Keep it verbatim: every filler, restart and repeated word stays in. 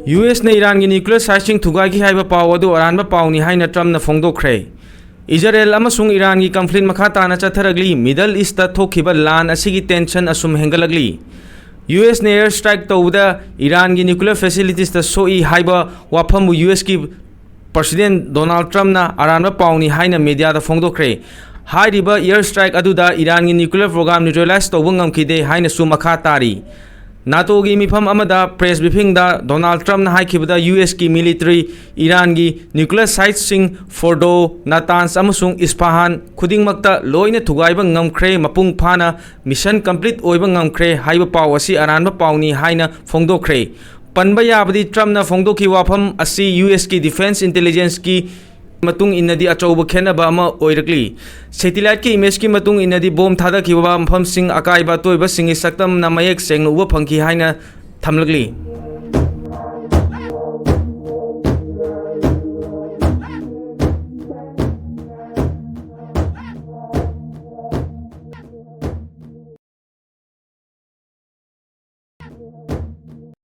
U ꯑꯦꯁꯅ ꯏꯔꯥꯟꯒꯤ nuclear ꯁꯥꯏꯠꯁꯤꯡ ꯊꯨꯒꯥꯏꯈꯤ ꯍꯥꯏꯕ ꯄꯥꯎ ꯑꯗꯨ ꯑꯔꯥꯟꯕ ꯄꯥꯎꯅꯤ ꯍꯥꯏꯅ ꯇ꯭ꯔꯝꯞꯅ ꯐꯣꯡꯗꯣꯛꯈ꯭ꯔꯦ꯫ ꯏꯖꯔꯦꯜ ꯑꯃꯁꯨꯡ ꯏꯔꯥꯟꯒꯤ ꯀꯟꯐ꯭ꯂꯤꯛ ꯃꯈꯥ ꯇꯥꯅ ꯆꯠꯊꯔꯛꯂꯤ꯫ ꯃꯤꯗꯜ ꯏꯁꯇ ꯊꯣꯛꯈꯤꯕ ꯂꯥꯟ ꯑꯁꯤꯒꯤ ꯇꯦꯟꯁꯟ ꯑꯁꯨꯝ ꯍꯦꯟꯒꯠꯂꯛꯂꯤ꯫ ꯌꯨ ꯑꯦꯁꯅ ꯑꯦꯌꯔ ꯁ꯭ꯇ꯭ꯔꯥꯏꯛ ꯇꯧꯕꯗ ꯏꯔꯥꯟꯒꯤ ꯅ꯭ꯌꯨꯀ꯭ꯂꯤꯌꯔ ꯐꯦꯁꯤꯂꯤꯇꯤꯁꯇ ꯁꯣꯛꯏ ꯍꯥꯏꯕ ꯋꯥꯐꯝꯕꯨ ꯌꯨ ꯑꯦꯁꯀꯤ ꯄ꯭ꯔꯁꯤꯗꯦꯟ ꯗꯣꯅꯥꯜꯗ ꯇ꯭ꯔꯝꯞꯅ ꯑꯔꯥꯟꯕ ꯄꯥꯎꯅꯤ ꯍꯥꯏꯅ ꯃꯦꯗꯤꯌꯥꯗ ꯐꯣꯡꯗꯣꯛꯈ꯭ꯔꯦ꯫ ꯍꯥꯏꯔꯤꯕ ꯑꯦꯌꯔ ꯁ꯭ꯇ꯭ꯔꯥꯏꯛ ꯑꯗꯨꯗ ꯏꯔꯥꯟꯒꯤ ꯅ꯭ꯌꯨꯀ꯭ꯂꯤꯌꯔ ꯄ꯭ꯔꯣꯒ꯭ꯔꯥꯝ ꯅ꯭ꯌꯨꯇ꯭ꯔꯦꯂꯥꯏꯖ ꯇꯧꯕ ꯉꯝꯈꯤꯗꯦ ꯍꯥꯏꯅꯁꯨ ꯃꯈꯥ ꯇꯥꯔꯤ꯫ ꯅꯥꯇꯣꯒꯤ ꯃꯤꯐꯝ ꯑꯃꯗ ꯄ꯭ꯔꯦꯁ ꯕ꯭ꯔꯤꯐꯤꯡꯗ ꯗꯣꯅꯥꯜꯗ ꯇ꯭ꯔꯝꯞꯅ ꯍꯥꯏꯈꯤꯕꯗ, ꯌꯨ ꯑꯦꯁꯀꯤ ꯃꯤꯂꯤꯇꯔꯤ ꯏꯔꯥꯟꯒꯤ ꯅ꯭ꯌꯨꯀ꯭ꯂꯤꯌꯔ ꯁꯥꯏꯠꯁꯤꯡ ꯐꯣꯔꯗꯣ, ꯅꯥꯇꯥꯟꯁ ꯑꯃꯁꯨꯡ ꯏꯁꯐꯥꯍꯥꯟ ꯈꯨꯗꯤꯡꯃꯛꯇ ꯂꯣꯏꯅ ꯊꯨꯒꯥꯏꯕ ꯉꯝꯈ꯭ꯔꯦ, ꯃꯄꯨꯡ ꯐꯥꯅ ꯃꯤꯁꯟ ꯀꯝꯄ꯭ꯂꯤꯠ ꯑꯣꯏꯕ ꯉꯝꯈ꯭ꯔꯦ ꯍꯥꯏꯕ ꯄꯥꯎ ꯑꯁꯤ ꯑꯔꯥꯟꯕ ꯄꯥꯎꯅꯤ ꯍꯥꯏꯅ ꯐꯣꯡꯗꯣꯛꯈ꯭ꯔꯦ꯫ ꯄꯟꯕ ꯌꯥꯕꯗꯤ, ꯇ꯭ꯔꯝꯞꯅ ꯐꯣꯡꯗꯣꯛꯈꯤꯕ ꯋꯥꯐꯝ ꯑꯁꯤ ꯌꯨ ꯑꯦꯁꯀꯤ ꯗꯤꯐꯦꯟꯁ ꯏꯟꯇꯦꯂꯤꯖꯦꯟꯁꯀꯤ ꯃꯇꯨꯡ ꯏꯟꯅꯗꯤ ꯑꯆꯧꯕ ꯈꯦꯠꯅꯕ ꯑꯃ ꯑꯣꯏꯔꯛꯂꯤ꯫ ꯁꯦꯇꯤꯂꯥꯏꯠꯀꯤ ꯏꯃꯦꯖꯀꯤ ꯃꯇꯨꯡ ꯏꯟꯅꯗꯤ, ꯕꯣꯝ ꯊꯥꯗꯈꯤꯕ ꯃꯐꯝꯁꯤꯡ, ꯑꯀꯥꯏꯕ ꯑꯇꯣꯏꯕꯁꯤꯡꯒꯤ ꯁꯛꯇꯝꯅ ꯃꯌꯦꯛ ꯁꯦꯡꯅ ꯎꯕ ꯐꯪꯈꯤ ꯍꯥꯏꯅ ꯊꯝꯂꯛꯂꯤ꯫